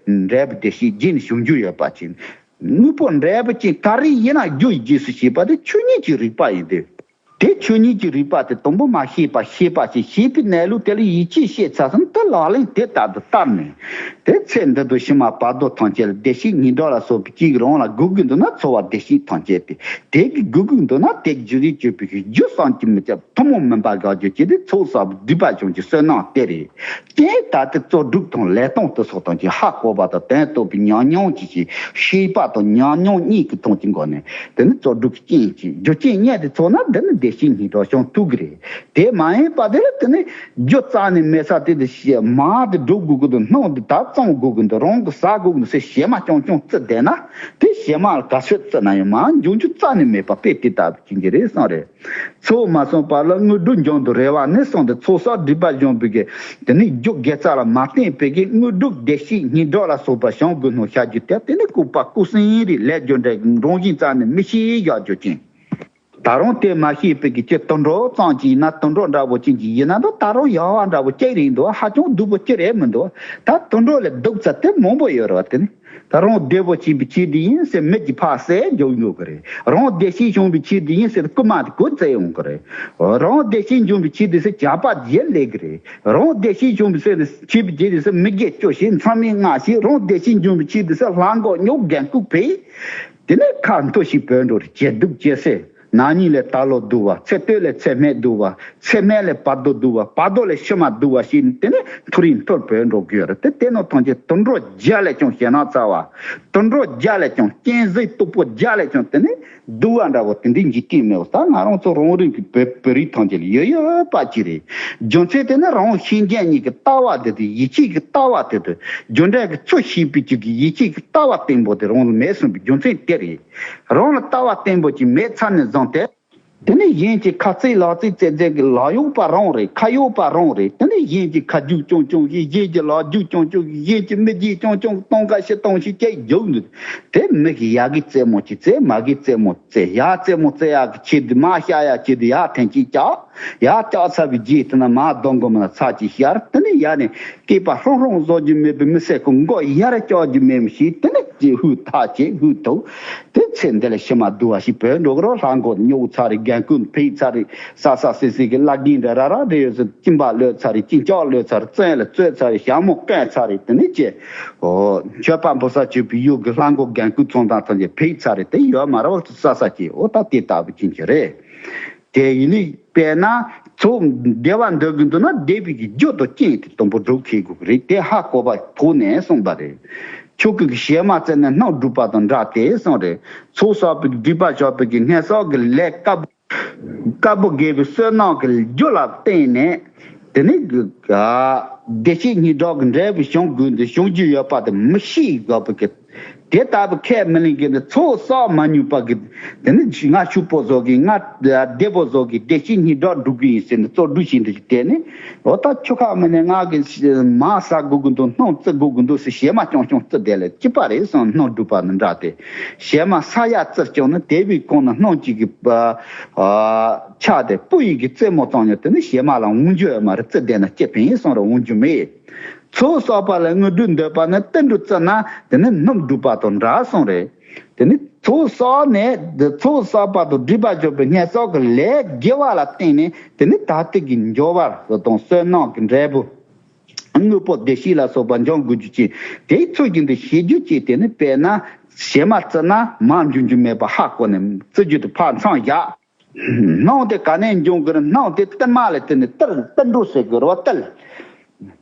འབྲས་བུ་བདེ་གཤེགས་རྗེས་ནས་བྱུང་རྒྱུ་ཡོད་པ་ཅིག་དངོས་པོ་འབྲས་བུ་ཅན་ག་རེ་ཡིན་ན་རྒྱུ་ཡི་རྗེས་སུ་བྱེད་པ་དེ་ཆོས་ཉིད་ཀྱི་རིག་པ་ཡིན་ཏེ། དེ་ཆོས་ཉིད་ཀྱི་རིག་པ་དེ་དང་པོ་མ་ཤེས་པ་ཤེས་པ་ཞིག་ཤེས་པའི་གནས་ལུགས་དེ་ལ་ཡིད་ཆེས་བྱས་ཚར་སོང་། དེ་ལག་ལེན་དེ་ལྟར་དུ་བསྟར་ནས། དེ་ཚེ་འདི་དང་ཕྱི་མ་བར་དོ་ཐམས་ཅད་ལ་བདེ་གཤེགས་སྙིང་གྲགས་ལ་སོགས་པའི་གཅིག་རང་ལ་དགོས་ཀྱི་འདུག་ན། འཚོ་བ་བདེ་གཤེགས་ཐམས་ཅད་དེ། དེ་གི་དགོས་ཀྱི་འདུག་ན། དེ་གི་རྗེས་སུ་སྤྱོད་པའི་རྒྱུ་བསམ་གྱིས་མི་ཁྱབ་ཐུན་མོང་མིན་པ་དགག་རྒྱུ་བྱས་ཏེ། ཚོགས་བསགས་པའི་སྒྲིབ་པ་སྦྱོང་རྒྱུའི་བསོད་ནམས་དེ་རེད། རྐྱེན་དག་ཐེར་བརྩོན་འགྲུས་དང་ལས་དང་དེ་སོགས་དང་གཅིག་ཧ་གོ་བ་དང་དོན་རྟོགས་པའི་ཉམས་མྱོང་གཅིག་ཞིག་ཤེས་པ་དང་ཉམས་མྱོང་གཉིས་ཀྱི་ཐོག་གི་སྒོ་ནས། དེ་ནི་བརྩོན་འགྲུས་ཀྱི་རྐྱེན་གཅིག་རྒྱུ་རྐྱེན་གཉིས་དེ་ཚོགས་ན་དེ་ནི་བདེ་གཤེགས་སྙིང་གྲགས་བྱང་ཐུབ་ཀྱི་རེད། དེ་མ་ཡིན་པ་དེ་ལ་དེ་ནི་རྒྱུ་རྩ་ནས་མེད་ས་དེ་དེ་ཤེས་མ་དེ་སྒྲུབ་དགོས་ཀྱི་འདུག་སྣུམ་དེ་ད་བཙོང་དགོས་ཀྱི་འདུག་རང་གི་ཟ་དགོས་ཀྱི་འདུག་ཟེར་བྱེ་མ་རྐྱང་རྐྱང་བཙལ་བསྡད་ན། དེ་བྱེ་མ་ལ་ག་ཚོད་བཙལ་ན་ཡང་མར་འབྱུང་རྒྱུ་རྩ་ནས་མེད་པ་དཔེ་དེ་ལྟ་བུ་ཅིག་གི་རེད་བསམ་རེད། ཚོགས་མ་བསགས་པ་ལ་དངོས་གྲུབ་འབྱུང་དུ་རེ་བ་ནི་གསུངས་ཏེ། ཚོགས་བསགས་སྒྲིབ་པ་སྦྱོང་བའི་གི་དེ་ནི་རྒྱུ་དགེ་རྩ་ལ་མ་བརྟེན་པའི་གི་དངོས་གྲུབ་བདེ་གཤེགས་སྙིང་གྲགས་ལ་སོགས་པ་བྱང་དགོས་སྣང་བྱ་རྒྱུ་དེ། དེ་ནི་ལྐུགས་པ་ལྐུགས་སེང་རེད། ལས་རྒྱུ་འབྲས་ཀྱི་རང་བཞིན་རྩ་ནས་མི་ཤེས་བཞག་རྒྱུ་ཅན། ད་རུང་དེ་མ་ཤེས་པའི་གི་ཅི་དུད་འགྲོ་ཙམ་ཅིག་ཡིན་ན། དུད་འགྲོ་འདྲ་བོ་ཅན་ཅིག་ཡིན་ན་འདུག་ད་རུང་ཡག་པ་འདྲ་བོ་ཅིག་རེད་འདུག་ཧ་ཅང་སྡུག་པོ་ཅི་རེད་མི་འདུག་ད་དུད་འགྲོ་ལས་སྡུག་ཚ་དེ་མང་པོ་ཡོད་རེད་བ། དེ་ནི། ད་རང་བདེ་པོ་བྱེད་པའི་ཆེད་དུ་ཡིན་ཟེར་མི་གིས་ཕར་བསད་རྒྱུག་ཡོང་གི་རེད། རང་བདེ་སྐྱིད་བྱུང་བའི་ཆེད་དུ་ཡིན་ཟེར་རྐུན་མ་དེ་གིས་བཙལ་ཡོང་གི་རེད། རང་བདེ་སྐྱིད་འབྱུང་བའི་ཆེད་དུ་ཟེར་ཇག་པ་དེས་ལེན་གི་རེད། རང་བདེ་སྐྱིད་འབྱུང་བའི་ཟེར་ཆེད་དུ་བྱེད་དུ་ཟེར་མི་དགེ་བཅུ་བྱེད། མཚམས་མེད་ལྔ་བྱེད། རང་བདེ་སྐྱིད་འབྱུང་བའི་ཆེད་དུ་ཟེར་ལྷ་མགོ་རྙོག་རྒན་ལྐུགས་ཕེ། དེ་ནས་ཁ་འཐོར་ཞིག་བུད་འགྲོ་རེད། ཇེ་སྡུག་ཇེ་སེ། ན་ནིང་ལས་ད་ལོ་སྡུག་པ། ཚེ་སྟོད་ལས་ཚེ་སྨད་སྡུག་པ། ཚེ་སྨད་ལས་བར་དོ་སྡུག་པ། བར་དོ་ལས་ཕྱི་མ་སྡུག་པ་ཞིག་ནི་དེ་ནས་མཐོ་རིས་མཐོར་བུད་འགྲོ་དགོས་རེད། དེ་དེ་ནོ་ཐམས་ཅད་དུད་འགྲོ་བརྒྱ་ལས་ཀྱང་ཞེད་སྣང་ཚ་བ། དུད་འགྲོ་བརྒྱ་ལས་ཀྱང་གཅན་གཟན་སྟུག་པོ་བརྒྱ་ལས་ཀྱང་དེ་ནས་སྡུག་པ་འདྲ་བོ་དེ་འདྲའི་འཇིག་རྟེན་མེད་པ། ད་ང་རང་ཚོ་རང་རིགས་ཀྱི་བོད་བོད་རིགས་ཐམས་ཅད་ལ་ཡོད་ཡོད་པ་ཅིག་རེད། རྒྱུ་མཚན་དེ་ནི་རང་ཤེས་མཁན་གཉིས་ཀྱི་ལྟ་བ་དེ་དང་ཡིད་ཆེས་ཀྱི་ལྟ་བ་དེ་དང་རྒྱུ་འབྲས་ཀྱི་ཚུལ་ཤེས་པའི་ཅིག་གི་ཡིད་ཆེས་ཀྱི་ལྟ་བ་བརྟན་པོ་དེ་རང་ལ་མེད་སོང་བའི་རྒྱུ་མཚན་དེ་རེད། རང་ལ་ལྟ་བ་བརྟན་པོ་ཅིག་མེད་ཚར་ནས་བཟུང་སྟེ། དེ་ནས་གཞན་གྱི་ཁ་རྩེ་ལག་རྩེ་རྩེ་རྩེ་གི་ལག་གཡོག་པ་རང་རེད། ཁ་གཡོག་པ་རང་རེད། དེ་ནས་གཞན་གྱི་ཁ་རྒྱུག་ཅུང་ཅུང་ཞིག་གཞན་གྱི་ལག་རྒྱུག་ཅུང་ཅུང་ཞིག་གཞན་གྱི་མི་རྒྱུག་ཅུང་ཅུང་སྟོང་ཁ་ཤི་སྟོང་ཤི་སྐྱེ་རྒྱུག་འདུག་དེ་མི་གི་ཡ་གི་རྩེད་མོ་ཅིག་རྩེ། མ་གི་རྩེད་མོ་རྩེ། ཡ་རྩེད་མོ་རྩེ་ཡག་གི་ཆེད་དུ་མ་བཤའ་ཡག་ཆེད་དུ་ཡ་ཐེངས་གཅིག་བཅག་ཡར་བཅག་ཚར་བའི་རྗེས་དེ་ན་མར་གདོང་གི་མི་ལ་ཚར་གཅིག་ཤར། དེ་ནས་ཡར་ནས་སྐེད་པ་ཧྲོང་ཧྲོང་བཟོ་རྒྱུ་མེད་པའི་མི་སེར་ཁོ་མགོ་ཡར་བཅག་རྒྱུ་མེད་མི་ཞིག་དེ་ནས་ཅིག་ཧུད་ཐག་ཅིག་ཧུད་ཐུག་དེ་ཚེ་འདི་ལ་ཕྱི་མ་སྡུག་པ་ཞིག་བུད་འགྲོ་གི་རོ། ལྷ་མགོ་རྙོག་ཚར་རེད། རྒན་རྒོན་ཕེབས་ཚར་རེད། ས་ས་སི་སི་གི་བླ་རྒན་འདྲ་ར་ར་འདྲ་ཡོད་ཟེར། སྦྱིན་པ་ལོས་ཚར་རེད། སྦྱིན་ལྕོག་ལོས་ཚར་རེད། བཙོན་ལ་བཙོས་ཚར་རེད། ཞྭ་མོ་བཀལ་ཚར་རེད། དེ་ནས་ཀྱེ། ཨོ། མཆོད་པ་འབུལ་ས་བྱེད་པའི་ཡུལ་གྱི་ལྷ་མགོ་རྒན་རྒོན་ཚོང་དང་ཐམས་ཅད་ཕེབས་ཚར་རེད། དེ་ཡོད་མ་རེད་བ། ས་ས་ཀྱེ། ཨོ་ད་དེ་ལྟ་བུ་ཅན་གྱི་རེད། དེ་ཡིན་ནི་དཔེར་ན་ཚོགས་བདེ་བ་འདོད་ཀྱི་འདུག་ན་བདེ་བའི་གི་རྒྱུ་དང་རྐྱེན་དེ་དང་པོ་སྒྲུབ་ཁེལ་དགོས་ཀྱི་རེད། དེ་ཧ་གོ་བ་ཐོག་ནས་གསུངས་པ་རེད། ཆོས་སྐུ་གི་ཞལ་མ་བཙལ་ནས་སྣང་སྒྲུབ་པ་དང་འདྲ་སྟེ་གསུངས་རེད། ཚོགས་བསགས་པའི་སྒྲིབ་པ་བྱང་བའི་གི་ངན་སོང་གི་ལས་དཀར་པོ་དཀར་པོ་དགེ་བའི་བསོད་ནམས་ཀྱི་རྒྱུ་ལ་བརྟེན་ནས་དེ་ནི་བདེ་གཤེགས་སྙིང་གྲགས་ཀྱི་འབྲས་བུ་བྱུང་དགོས་འདུག་བྱུང་རྒྱུ་ཡོད་པ་དེ་མི་ཤེས་དགོས་པའི་གི། དེ་ལྟ་བུ་ཁས་མི་ལེན་མཁན་དེ་ཚོགས་བསགས་མ་མྱོང་པ་གི། དེ་ནི་ང་ཕྱུག་པོ་བཟོ་གི། ང་བདེ་པོ་བཟོ་གི། བདེ་གཤེགས་སྙིང་གྲགས་སྒྲུབ་གི་ཡིན་ཟེར་ནས་རྩོལ་སྒྲུབ་བྱེད་འདི་ཞིག་དེ་ནི། འོ་ད་ཆོ་ག་མི་ནས་ང་གི་མ་ཟ་དགོས་ཀྱི་འདུག་སྣུམ་བཙི་དགོས་ཀྱི་འདུག་ཟེར་ཞལ་མ་རྐྱང་རྐྱང་བཙི་བསྡད་ལས་ཅི་པ་རེད་གསུངས། སྣུམ་སྒྲུབ་པ་ནི་འདྲ་སྟེ། ཞལ་མ་ས་ཡ་བཙིར་བྱུང་ན་དེ་བས་གོང་ན་སྣུམ་གཅིག་གི་ཆ་དེ་སྤུ་ཡི་གི་རྩེ་མོ་ཙམ་ཡང་དེ་ནི་ཞལ་མ་ལ་འོང་རྒྱུ་ཡོད་མ་རེད། བཙིར་བསྡད་ན་ཅི་ཕན་གསུངས་ར་འོང་རྒྱུ་མེད། ཚོགས་བསགས་པ་ལ་དངོས་གྲུབ་འདོད་པ་ནི་ཏིལ་འབྲུ་བཙིར་ན་དེ་ནི་སྣུམ་སྒྲུབ་པ་དང་འདྲ་གསུངས་རེད། དེ་ནི་ཚོགས་བསགས་ནས་དེ་ཚོགས་བསགས་པ་དང་སྒྲིབ་པ་སྦྱོང་བའི་ངན་སོང་གི་ལས་དགེ་བ་ལ་བརྟེན་ནས་དེ་ནི་ད་ལྟའི་གི་འབྱོར་བ་དང་བསོད་ནམས་ཀྱི་འབྲས་བུ། དངོས་པོ་བདེ་གཤེགས་ལ་སོགས་པ་འབྱུང་དགོས་རྒྱུ་ཅན། དེའི་ཚུལ་བཞིན་དུ་བྱེད་རྒྱུ་ཅན། དེ་ནི་དཔེར་ན་ཞལ་མ་བཙིར་ན་མར་འབྱུང་རྒྱུ་མེད་པ་ཧ་གོ་ནས་བཙིར་རྒྱུ་དེ་ཕར་མཚམས་བཞག་སྣུམ་དེ་ག་ནས་འབྱུང་གི་རེད། སྣུམ་དེ་ཏིལ་མར་ལ་བརྟེན་ནས་ཏིལ་ཏིལ་འབྲུ་ཟེར་གི་རེད་བ། ཏིལ་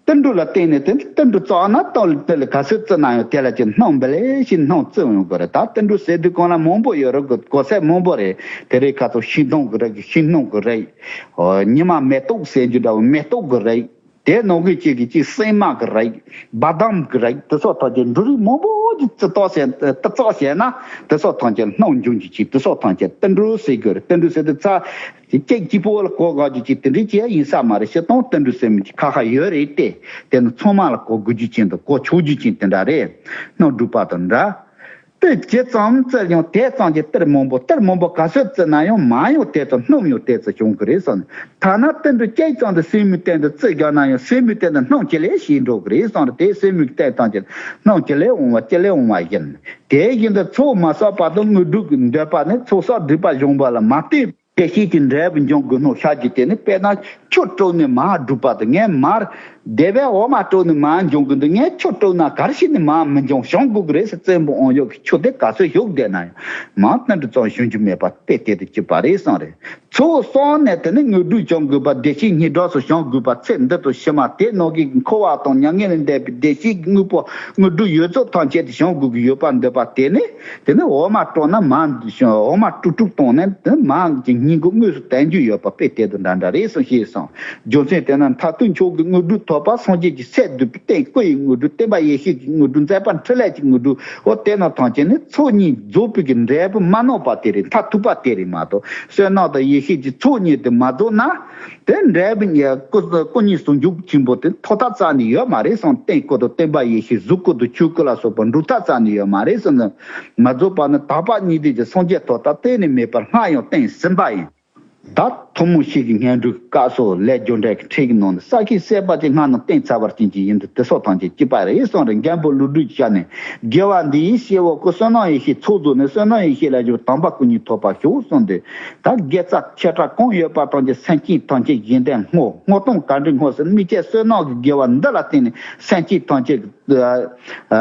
ཏིལ་འབྲུ་ལ་བརྟེན་ནས་དེ་ཏིལ་འབྲུ་བཙོས་ན་ཏིལ་ཏིལ་ག་ཚོད་བཙིར་ན་ཡང་དེ་ལ་ཅིག་སྣུམ་འབུལ་ལེ་ཞིག་སྣུམ་བཙིར་ཡོང་གི་རེད། ད་ཏིལ་འབྲུ་ཟེར་དུས་གང་ལ་མང་པོ་ཡོད་རེད། གོ་ས་མང་པོ་རེད། དེ་རེད་ཁ་ཚོ་ཤིང་སྡོང་གི་རེད། ཤིང་སྣུམ་གི་རེད། ཉི་མ་མེ་ཏོག་ཟེར་རྒྱུ་འདྲ་བོ་མེ་ཏོག་གི་རེད། དེ་ནང་གི་གཅིག་གི་གཅིག་སྲན་མ་གི་རིགས། བ་དམ་གི་རིགས། དེ་སོགས་ཐམས་ཅད་འབྲུ་རིགས་མང་པོ་ཅིག་བཙིར་ཏོག་བྱས་ཏི་བཙོག་བྱས་ན་དེ་སོགས་ཐམས་ཅད་སྣུམ་འབྱུང་རྒྱུ་ཅིག་དེ་སོགས་ཐམས་ཅད་ཏིལ་འབྲུ་ཟེར་དགོས་རེད། ཏིལ་འབྲུ་ཟེར་དུས་ཚ་གཅིག་གཅིག་པོ་ལ་གོ་དགོས་རྒྱུ་ཅིག་དེ་འདྲའི་ཅིག་ཡིན་ས་མ་རེད། སྤྱིར་བཏང་ཏིལ་འབྲུ་ཟེར་མི་ཅིག་ཁ་ཁ་ཡོད་རེད་དེ། དེ་ནི་ཚང་མ་ལ་གོ་དགོས་རྒྱུ་ཅན་དང་གོ་ཆོག་རྒྱུ་ཅན་དེ་འདྲ་རེད། སྣུམ་སྒྲུབ་པ་དང་འདྲ། ཏིལ་ཇི་ཙམ་བཙིར་ཡང་དེ་ཙམ་གྱིས་ཏིལ་མང་པོ་ཏིལ་མང་པོ་ག་ཚོད་བཙིར་ན་ཡང་མར་ཡང་དེ་ཙམ་སྣུམ་ཡང་དེ་ཙམ་བྱུང་གི་རེད་ཟེར་ནས། ཐ་ན་ཏིལ་འབྲུ་གཅིག་ཙམ་དུ་སེན་མོའི་སྟེང་དུ་བཙིར་བཞག་ན་ཡང་སེན་མོའི་སྟེང་དུ་སྣུམ་ཅི་ལས་ཞིག་འགྲོ་གི་རེད་ཟེར་ནས། དེ་སེན་མོའི་སྟེང་ཐམས་ཅད་སྣུམ་ཅི་ལས་འོང་བ་ཅི་ལས་འོང་བ་ཡིན། དེ་བཞིན་དུ་ཚོགས་མ་བསགས་པ་དང་དངོས་གྲུབ་ཀྱི་འདོད་པ་ནི་ཚོགས་བསགས་སྒྲིབ་པ་སྦྱོང་བ་ལ་མ་བརྟེན། བདེ་གཤེགས་ཀྱི་འབྲས་བུ་འབྱུང་དགོས་སྣང་ཤར་རྒྱུ་དེ་ནི་དཔེར་ན་ཆུ་དཀྲོལ་ནས་མར་སྒྲུབ་པ་དང་། ངས་མར་སྡེ་བའི་འོ་མ་དཀྲོལ་ནས་མར་འབྱུང་གི་འདུག་ངས་ཆུ་དཀྲོལ་ན་ག་རེ་བྱས་ནས་མར་མི་འབྱུང་། བྱུང་དགོས་ཀྱི་རེད་ཟེར། བཙན་པོ་དབང་ཡོད་ཀྱི་ཆུ་དེ་ག་ཚོད་བཞུགས་བསྡད་ན་ཡང་མར་ཏིལ་འབྲུ་ཙམ་ཞུ་རྒྱུ་མེད་པ་དཔེ་དེ་དང་གཅིག་པ་རེད་གསུངས་རེད། ཚོགས་བསགས་ནས་དེ་ནི་དངོས་གྲུབ་འབྱུང་དགོས་པ། བདེ་གཤེགས་སྙིང་གྲགས་སུ་བྱུང་དགོས་པ། ཚེ་འདི་དང་ཕྱི་མ་དེ་ནང་གི་འཁོར་བ་དང་མྱ་ངན་ལས་འདས་པའི་བདེ་གཤེགས་ཀྱི་དངོས་པོ་དངོས་གྲུབ་ཡོད་ཚད་ཐམས་ཅད་དེ་བྱུང་དགོས་ཀྱི་ཡོད་པར་འདོད་པ་དེ་ནི། དེ་ནི་འོ་མ་དཀྲོལ་ན་མར་འོ་མ་དཀྲུག་དཀྲུག་བཏང་ནས་དེ་མར་གྱི་སྙིང་གི་དངོས་སུ་བསྟན་རྒྱུ་ཡོད་པ་དཔེ་དེ་དང་འདྲ་འདྲ་རེད་གསུངས་ཞེས་གསུངས། རྒྱུ་མཚན་དེ་ནི་མཐར་ཐུག་མཆོག་གི་དངོས་གྲུབ་ཐོབ་པ། སངས་རྒྱས་ཀྱི་སྲས་བསྡུས་པའི་རྟེན་སྐུ་ཡི་དངོས་གྲུབ། བསྟན་པ་ཡེ་ཤེས་ཀྱི་དངོས་གྲུབ། མཛད་པ་འཕྲིན་ལས་ཀྱི་དངོས་གྲུབ། འོ་དེ་རྣམས་ཐམས་ཅད་ནི་ཚོགས་གཉིས་རྫོགས་པའི་གི་འབྲས་བུ་མ་ནོར་བ་དེ་རེད། མཐར་ཐུག་པ་དེ་རེད་མ་གཏོགས། བསོད་ནམས་དང་ཡེ་ཤེས་ཀྱི་ཚོགས་གཉིས་དེ་མ་རྫོགས་ན། དེ་འབྲས་བུ་ཉིད་སྐུ་སྐུ་གཉིས་ཟུང་འཇུག་ཆེན་པོ་དེ་ཐོབ་ཐབས་རྩ་ནས་ཡོད་མ་རེད་གསུངས། རྟེན་སྐུ་དང་བསྟན་པ་ཡེ་ཤེས། གཟུགས་སྐུ་དང་ཆོས་སྐུ་ལ་སོགས་པ་འགྲུབ་ཐབས་རྩ་ནས་ཡོད་མ་རེད་གསུངས། མ་རྫོགས་པ་ནི་དག་པ་གཉིས་ལྡན་གྱི་སངས་རྒྱས་ཐོབ་ཐབས་གཏན་ནས་མེད་པར་སྔར་ཡང་བསྟན་ཟིན་པ་ཡིན། ད་ཐུན་མོང་ཕྱི་གི་སྔོན་འགྲོའི་སྐབས་སུ་ལས་རྒྱུ་འབྲས་ཀྱི་ཁྲིད་ཀྱི་ནང་ནས་ས་བཅད་གསལ་བ་ཅིག་སྔར་ནས་བསྟན་ཚར་བ་ཅན་གྱི་ཡིན་དུས་དེ་སོགས་ཐམས་ཅད་གཅིག་པ་རེད་གསུངས་རེད། མགོན་པོ་ཀླུ་སྒྲུབ་ཀྱི་ཞལ་ནས། དགེ་བ་འདི་ཡིས་སྐྱེ་བོ་ཀུན། བསོད་ནམས་ཡེ་ཤེས་ཚོགས་རྫོགས་ནས། བསོད་ནམས་ཡེ་ཤེས་ལས་བྱུང་དམ་པ་སྐུ་གཉིས་ཐོབ་པར་ཤོག་གསུངས་ཏེ། ད་དགེ་རྩ་ཆེ་ཕྲ་གང་ཡོད་པ་ཐམས་ཅད་སེམས་ཅན་ཐམས་ཅད་གཞན་དོན་བསྔོ། བསྔོ་སྟངས་ག་འདྲ་བསྔོ་ཟེར་ན། དམིགས་བཅས་བསོད་ནམས་ཀྱི་དགེ་བ་འདི་ལ་བརྟེན་ནས་སེམས་ཅན་ཐམས་ཅད་ཀྱི་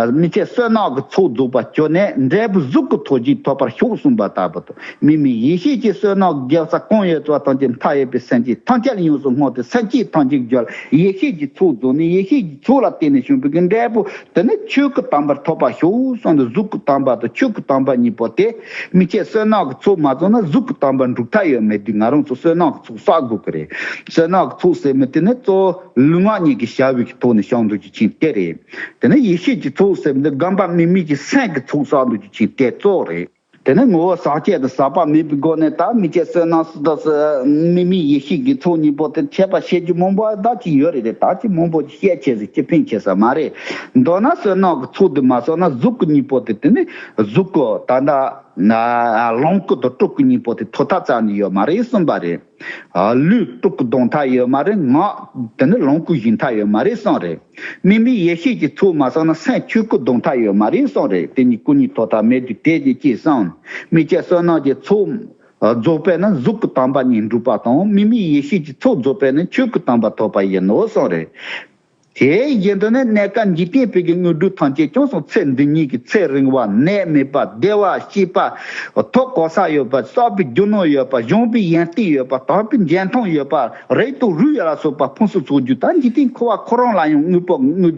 དམིགས་བཅས་བསོད་ནམས་ཀྱི་ཚོགས་རྫོགས་པར་གྱུར་ནས་འབྲས་བུ་གཟུགས་ཀྱི་ཐོབ་བྱེད་ཐོབ་པར་ཤོག་གསུངས་པ་ལྟ་བུ་དང་། དམིགས་མེད་ཡེ་ཤེས་ཀྱི་བསོད་ནམས་དགེ་རྩ་གང་ཡོད་པ་ཐམས་ཅད་མཐའ་ཡས་པའི་སེམས་ཅན་ཐམས་ཅད་ལ་ཡོངས་སུ་བསྔོ་སྟེ། སེམས་ཅན་ཐམས་ཅད་ཀྱི་རྒྱུད་ལ་ཡེ་ཤེས་ཀྱི་ཚོགས་རྫོགས་ནས། ཡེ་ཤེས་ཀྱི་ཚོགས་ལ་བརྟེན་ནས་བྱུང་བའི་གི་འབྲས་བུ་དེ་ནི་ཆོས་སྐུ་དམ་པར་ཐོབ་པར་ཤོག་གསུངས་ཏེ། གཟུགས་སྐུ་དམ་པ་དང་ཆོས་སྐུ་དམ་པ་གཉིས་པོ་དེ་དམིགས་བཅས་བསོད་ནམས་ཀྱི་ཚོགས་མ་རྫོགས་ན་གཟུགས་སྐུ་དམ་པ་འགྲུབ་ཐབས་ཡོད་མེད་དུས། ང་རང་ཚོ་བསོད་ནམས་ཀྱི་ཚོགས་བསགས་དགོས་ཀྱི་རེད། བསོད་ནམས་ཀྱི་ཚོགས་ཟེར་མི་དེ་ནི་གཙོ་བོ་ལུས་ངག་ཡིད་གཉིས་ཀྱི་བྱ་བའི་གི་ཐོག་ནས་བྱུང་འདུག་རྒྱུ་ཅན་དེ་རེད། དེ་ནི་ཡེ་ཤེས་ཀྱི་ཚོགས་ཟེར་མི་དེ་སྒོམ་པ་དམིགས་མེད་ཀྱི་སེམས་ཀྱི་ཚོགས་བསགས་འདུག་རྒྱུ་ཅན་དེ་གཙོ་བོ་རེད། དེ་ནས་ངོ་བོ་ཟག་བཅས་དང་ཟག་པ་མེད་པའི་སྒོ་ནས། ད་དམིགས་བཅས་བསོད་ནམས་སུ་དང་དམིགས་མེད་ཡེ་ཤེས་ཀྱི་ཚོགས་གཉིས་པོ་དེ་ཁྱད་པར་བཤད་རྒྱུ་མང་པོ་ད་ཅིག་ཡོད་རེད་དེ། ད་ཅིག་མང་པོ་ཅིག་བཤད་ཆེ་ཟིག་ཅི་ཕན་ཆེ་ས་མ་རེད། མདོར་ན་བསོད་ནམས་ཀྱི་ཚོགས་དེ་མ་བསགས་ན་གཟུགས་ཀྱི་གཉིས་པོ་དེ་དེ་ནི་གཟུགས་སྐུ་ད་ལྟ་ལོངས་སྐུ་དང་སྤྲུལ་སྐུ་གཉིས་པོ་དེ་ཐོབ་ཐབས་རྩ་ནས་ཡོད་མ་རེད་གསུངས་པ་རེད། ལུས་སྤྲུལ་སྐུ་ལྡང་ཐབས་ཡོད་མ་རེད། ངག་དེ་ནི་ལོངས་སྐུ་བཞེངས་ཐབས་ཡོད་མ་རེད་གསུངས་རེད། དམིགས་མེད་ཡེ་ཤེས་ཀྱི་ཚོགས་མ་བསགས་ན་སེམས་ཆོས་སྐུ་ལྡང་ཐབས་ཡོད་མ་རེད་གསུངས་རེད། དེ་གཉིས་སྐུ་གཉིས་ཐོབ་ཐབས་མེད་དུས་དེ་ཅི་སྐྱེས་སམ། དམིགས་བཅས་བསོད་ནམས་ཀྱི་ཚོགས་ རྫོགས་པས་ན་གཟུགས་ཀྱི་དམ་པ་གཉིས་འགྲུབ་པ་དང་། དམིགས་མེད་ཡེ་ཤེས་ཀྱི་ཚོགས་རྫོགས་པས་ན་ཆོས་ཀྱི་དམ་པ་ཐོབ་པ་ཡིན་ནོ་གསུངས་རེད། དེ་བཞིན་དུ་ནི་གནས་སྐབས་འཇིག་རྟེན་པའི་གི་དངོས་གྲུབ་ཐམས་ཅད་ཀྱང་སོང་ཚེ་འདི་ཉིད་ཀྱི་ཚེ་རིང་བ། ནད་མེད་པ། བདེ་བ། སྐྱིད་པ། ཐོབ་གོ་ས་ཡོད་པ། བསགས་པའི་རྒྱུ་ནོར་ཡོད་པ། བྱུང་བའི་ཡོན་ཏན་ཡོད་པ། ཐོབ་པའི་འཇོན་ཐང་ཡོད་པ། རིགས་དང་རུས་ལ་སོགས་པ་ཕུན་སུམ་ཚོགས་རྒྱུ་དང་། འཇིག་རྟེན་འཁོར་བ་ཁོ་རང་ལ་ཡང་དངོས་པོ་དངོས་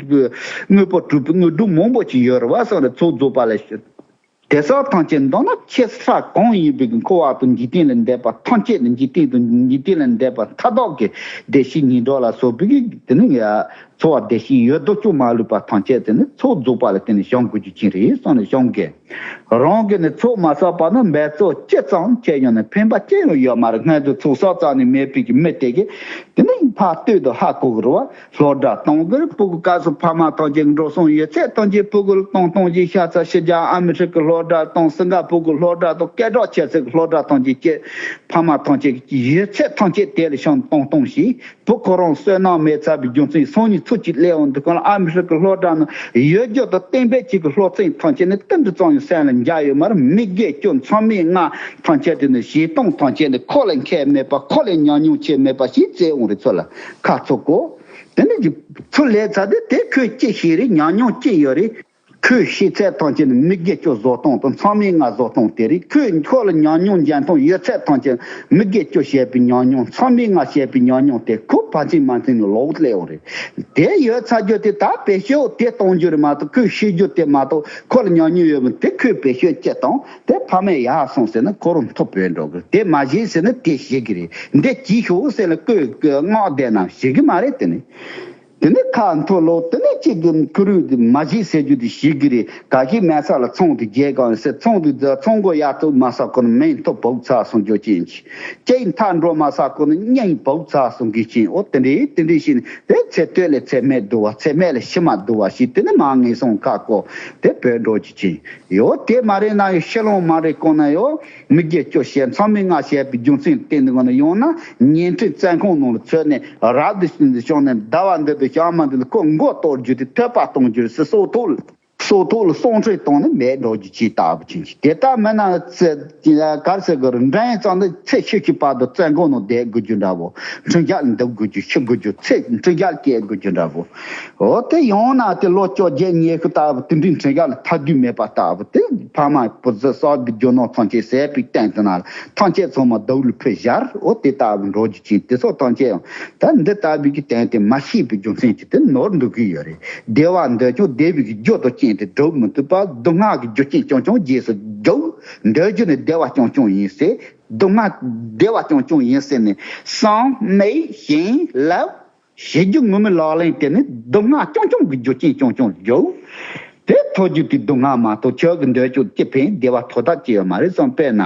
དངོས་པོ་གྲུབ་པའི་དངོས་གྲུབ་མང་པོ་ཅིག་ཡོད་རེད་བ་གསུངས་རེད། ཚོགས་རྫོགས་པ་ལ། དེ་སོགས་ཐམས་ཅད་མདོར་ན་ཁྱེད་ས་གང་ཡིན་པའི་འཁོར་བ་དང་འཇིག་རྟེན་ལས་འདས་པ་ཐམས་ཅད་ནི། འཇིག་རྟེན་དང་འཇིག་རྟེན་ལས་འདས་པ་མཐའ་དག་གི་བདེ་གཤེགས་སྙིང་པོ་ལ་སོགས་པའི་གི་དེ་ནི་ཡ་འཚོ་བ་བདེ་གཤེགས་ཡོད་དོ་ཅོག་མ་ལུས་པ་ཐམས་ཅད་དེ་ནི་ཚོགས་རྫོགས་པ་ལ་བརྟེན་ནས་བྱུང་དགོས་རྒྱུ་ཅན་རེད་གསུངས་ནས་བྱུང་གི། རང་གིས་ནི་ཚོགས་མ་བསགས་པ་ནི། འབད་རྩོལ་ཅི་ཙམ་བྱས་ཀྱང་ནི་ཕན་པ་ཅི་ཡང་ཡོད་མ་རེད། སྔོན་དུ་ཚོགས་བསགས་ཙམ་ནི་མེད་པའི་གི་མི་དེ་གིས་དེ་ནི་ཕར་ལྟོས་དང་ཧ་གོ་གི་རེད་བ། སློབ་གྲྭ་གཏོང་གི་རེད། སྤུ་གུ་སྐབས་སུ་ཕ་མ་ཐམས་ཅད་འགྲོ་སོང་ཡོད་ཚད་ཐམས་ཅད་སྤུ་གུ་ལ་གཏོང་གཏོང་བྱས། ཤ་ཚ་ཕྱི་རྒྱལ་ཨ་མི་རི་ཀའི་སློབ་གྲྭ་དང་། སིང་ག་པུར་གྱི་སློབ་གྲྭ་དང་། སྐད་གྲགས་ཆེ་ཚད་ཀྱི་སློབ་གྲྭ་ཐམས་ཅད་ཀྱི་ཕ་མ་ཐམས་ཅད་ཀྱི་ཡོད་ཚད་ཐམས་ཅད་དེ་ལ་ཤང་གཏོང་གཏོང་བྱས། བུ་ཁོ་རང་བསོད་ནམས་མེད་ཚར་བའི་རྒྱུ་མཚན་སང་ཉིན་ཚུར་ཅིག་སླེབས་འོང་དུས་སྒང་ལ་ཨ་མི་རི་ཀའི་སློབ་གྲྭ་ནང་ཡོད་རྒྱུ་དང་གཏན་འབེབས་བྱེད་ཀྱི་སློབ་ཚན་ཐམས་ཅད་ནི་ཏིལ་འབྲུ་ཙམ་ཡང་སེམས་ལ་འཇགས་ཡོད་མ་རེད། མི་དགེ་བཅུ་མཚམས་མེད་ལྔ་ཐམས་ཅད་དེ་ནི་བཞེས་སྟངས་ཐམས་ཅད་ནི་ཁོ་ལས་མཁས་མེད་པ། ཁོ་ལས་ཉམས་མྱོང་ཆེ་མེད་པ་ཞིག་བཙལ་འོང་རེད། ཚོ་ལ་ཁ་ཚོ་གོ། དེ་ནི་ཚུར་སླེབས་ཚར་དུས་དེ་ཁོས་ཅི་ཤེས་རེད། ཉམས་མྱོང་ཅི་ཡོད་རེད། ཁོས་ཤེས་ཚད་ཐམས་ཅད་ནི་མི་དགེ་བཅུ་བཟོ་སྟངས་དང་མཚམས་མེད་ལྔ་བཟོ་སྟངས་དེ་རེད། ཁོས་ཁོ་ལ་ཉམས་མྱོང་འཇོན་ཐང་ཡོད་ཚད་ཐམས་ཅད་མི་དགེ་བཅུ་བྱས་པའི་ཉམས་མྱོང་མཚམས་མེད་ལྔ་བྱས་པའི་ཉམས་མྱོང་དེ་ཁོ་ཕར་ཕྱིན་མ་ཕྱིན་ནས་ལོག་སླེབས་འོང་རེད། དེ་ཡོད་ཚར་རྒྱུ་དེ་ད་བེད་སྤྱོད་དེ་གཏོང་རྒྱུ་རེད་མ་གཏོགས། ཁོས་ཤེས་རྒྱུ་དེ་མ་གཏོགས། ཁོ་ལ་ཉམས་མྱོང་ཡོད་མིན་དེ་ཁོས་བེད་སྤྱོད་ཅི་བཏང་། དེ་ཕ་མས་ཡར་སོང་ཟེར་ན་ཁོ་རང་མཐོ་བོད་འགྲོ་གི། དེ་མ་བྱེད་ཟེར་ན་དེ་བྱེད་གི་རེད། འདི་གྱིས་ཤོག་ཟེར་ན་ཁོས་མངགས་བསྡད་ན་བྱེད་གི་མ་རེད། དེ་ནི། དེ་ནི་ཁ་མཐོ་ལོ། དེ་ནི་གཅིག་གི་ཁུ་རུ་མ་བྱེད་ཟེར་རྒྱུ་དེ་བྱེད་གི་རེད། ག་ཞིག་མེད་ས་ལ་ཚོང་དེ་རྒྱལ་གང་ཟེར། ཚོང་དེ་ཚོང་གོ་ཡག་ཐུབ་མ་ས་ཁོ་ན་མེ་མཐོ་བོག་ཚ་སོང་རྒྱུ་ཅན་གྱི། ཅེས་མཐའ་འགྲོ་མ་ས་ཁོ་ན་སྙིང་བོག་ཚ་སོང་གི་ཅན། འོ་དེ་འདྲའི་དེ་འདྲའི་ཞིག་ནི་དེ་ཚེ་སྟོད་ལས་ཚེ་སྨད་བསྡུ་བ། ཚེ་སྨད་ལས་ཕྱི་མ་བསྡུ་བ་ཞིག་དེ་ནི་མ་ངན་སོང་ཁ་ཁོ་དེ་བོད་འགྲོ་རྒྱུ་ཅན་ཡོད། དེ་མ་རེད་ན་ཡོད། ཤི་ལོང་མ་རེད་གོང་ན་ཡོད། མི་དགེ་བཅུ་བྱས་མཚམས་མེད་ལྔ་བྱས་པའི་རྒྱུ་མཚན་བརྟེན་ནས་ངོ་ན་ཡོང་ན་ཉན་ཁྲི་བཙོན་ཁང་ནང་ལ་ཚུད་ནས་རབ་ཏུ་ཞི་ནས་བྱུང་ནས་ཟླ་བ་འདི་དུ་བྱང་མ་འདི་ལ་ཁོ་མགོ་གཏོར་རྒྱུ་དེ་ཐོད་པ་གཏོང་རྒྱུ་རེད་ཟེར། སྲོག་ཐོག་ལ་སྲོག་ཐོག་ལ་སྲོག་ཁྲིམས་བཏང་ནས་མེད་འགྲོ་རྒྱུ་ཅིག་ལྟ་བུ་ཅན་གྱི་དེ་ལྟ་མིན་ན་ཚེ་གར་ཟེར་གི་རེད། འདྲ་ཡིན་ཙང་འདི་ཚེ་ཕྱི་ཕྱི་བར་དུ་བཙོན་ཁང་ནང་བསྡད་དགོས་རྒྱུ་འདྲ་བོ། འཕྲིན་བརྒྱ་འདེབས་དགོས་རྒྱུ། ཤི་དགོས་རྒྱུ། ཚེ་འཕྲིན་བརྒྱ་སྐྱེལ་དགོས་རྒྱུ་འདྲ་བོ། འོ་དེ་ཡང་ན་དེ་ལོ་བཅོ་བརྒྱད་ཉི་ཤུ་ལྟ་བུ་དེ་འདྲའི་འཕྲིན་བརྒྱ་ལ་ཐར་དུས་མེད་པ་ལྟ་བུ་དེ། ཕ་མ་བུ་ཚ་བསགས་པའི་རྒྱུ་ནོར་ཐམས་ཅད་ཟད་པའི་སྟེང་དུ་ན་ཐམས་ཅད་ཚང་མ་ཟླ་བོར་ཕུལ་བཞག་འོ་དེ་ལྟ་བུ་འགྲོ་རྒྱུ་ཅན་དེ་སོགས་ཐམས་ཅད་ཡང་ད་འདི་ལྟ་བུའི་གི་སྟེང་དེ་མ་ཤེས་པའི་རྒྱུ་མཚན་གྱིས་དེ་ནོར་འདུག་གི་ཡོད་རེད། བདེ་བ་འདོད་ཀྱང་བདེ་བའི་གི་རྒྱུ་དང་རྐྱེན་དེ་སྒྲུབ་མི་ཐུབ་པ། སྡུག་བསྔལ་གྱི་རྒྱུ་རྐྱེན་རྐྱང་རྐྱང་རྗེས་སུ་སྒྲུབ། འདོད་རྒྱུ་ནི་བདེ་བ་རྐྱང་རྐྱང་ཡིན་ཟེར། སྡུག་བསྔལ་བདེ་བ་རྐྱང་རྐྱང་ཡིན་ཟེར་ནས་བསམ་མེད་བཞིན་ལབ། བྱེད་རྒྱུ་ངོ་མའི་ལག་ལེན་དེ་ནི་སྡུག་བསྔལ་རྐྱང་རྐྱང་གི་རྒྱུ་རྐྱེན་རྐྱང་རྐྱང་ལ་འཇུག་དེ་ཐོབ་རྒྱུ་དེ་སྡུག་བསྔལ་མ་གཏོགས་ཁྱོད་ཀྱི་འདོད་ཆོག་ཅི་ཕན་བདེ་བ་ཐོབ་ཐབས་ཅི་ཡོད་མ་རེད་བསམ། དཔེར་ན།